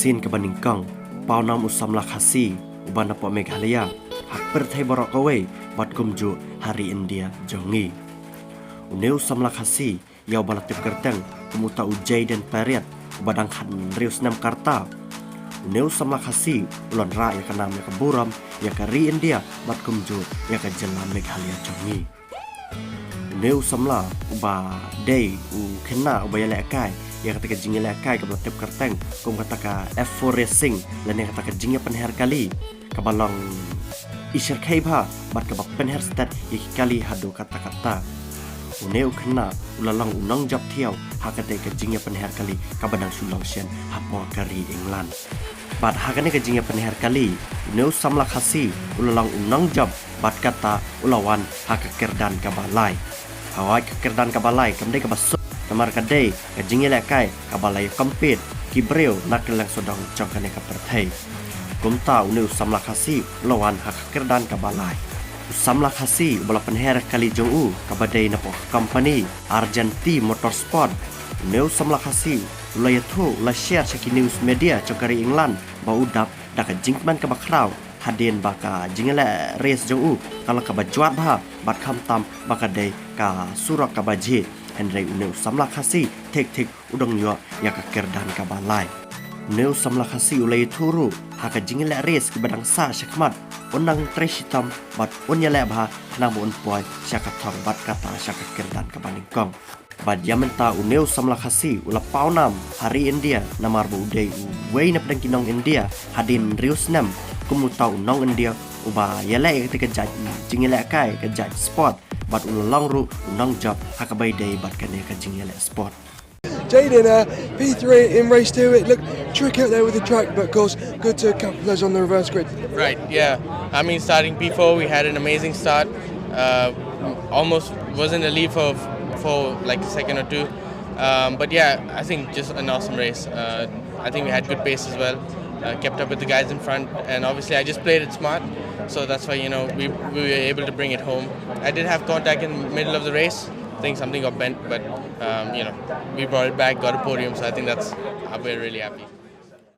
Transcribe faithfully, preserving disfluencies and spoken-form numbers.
Sien kaba nyngkong, pawnam u samla Khasi uba napoh Meghalaya ha ka pyrthei baroh kawei bad kumjuh ha ri India jong ngi. Une u samla Khasi ïa uba la tip kyrteng kum uta u Jayden Pariat uba dang khathynriew snem ka rta. Une u samla Khasi u la wanrah ïa ka nam ïa ka burom ïa ka ri India bad kumjuh ïa ka jylla Meghalaya jong ngi. Une u samla uba dei u khynnah uba ïalehkai ïa kata ka jingïalehkai kaba la tip kyrteng kum kata ka F four Racing lane kata ka jingïapynher kali kaba long i shyrkhei bha bad kaba pynher stet ïa ki kali haduh katta katta. Une u khynnah u la long u nongjop thiaw ha katei ka jingïapynher kali kaba dang shu long shen hapoh ka ri England. Bad ha kane ka jingïapynher kali, une u samla Khasi u la long u nongjop bad kata u la wan ha ka kyrdan kaba lai. Hawai, ka kyrdan kaba lai kam dei kaba suk, namar ka dei ka jingïalehkai kaba la ïa compete ki briew na kylleng sawdong jong kane ka pyrthei. Kumta une u samla Khasi u la wan ha ka kyrdan kaba lai. U samla Khasi uba la pynher kali jong u kaba dei napoh ka company Argenti Motorsport. Une u samla Khasi u la ïathuh, u la share sha ki news media jong ka ri England ba u dap da ka jingkmen kaba khraw hadien ba ka jingïaleh race jong u ka long kaba jwat bha bad khamtam ba ka dei ka surok kaba jhieh. Hynrei une u samla Khasi thik thik u dang ïoh ïa ka kyrdan kaba lai. Une u samla Khasi u la ïathuh ruh ha ka jingïaleh race kiba dang sah shakhmat un nang trei shitom bad un ïaleh bha khnang ba un poi sha ka thong bad kata sha ka kyrdan kaba nyngkong. Bad ïa mynta une u samla Khasi u la pawnam ha ri India namar ba u dei uwei na pdeng ki nong India hadien hynriew snem kum uta u nong India uba ïaleh ïa kata ka jait jingïalehkai, ka jait sport, bad u la long ruh u nongjop ha kaba ïadei bad kane ka jingïaleh sport. Jayden, uh, P three in race two. It looked tricky out there with the track, but of course, good to capitalize on the reverse grid. Right, yeah. I mean, starting P four, we had an amazing start. Uh, almost was in the lead for, for like a second or two. Um, but yeah, I think just an awesome race. Uh, I think we had good pace as well. Uh, kept up with the guys in front, and obviously, I just played it smart. So that's why, you know, we, we were able to bring it home. I did have contact in the middle of the race. I think something got bent, but, um, you know, we brought it back, got a podium, so I think that's, uh, we're really happy.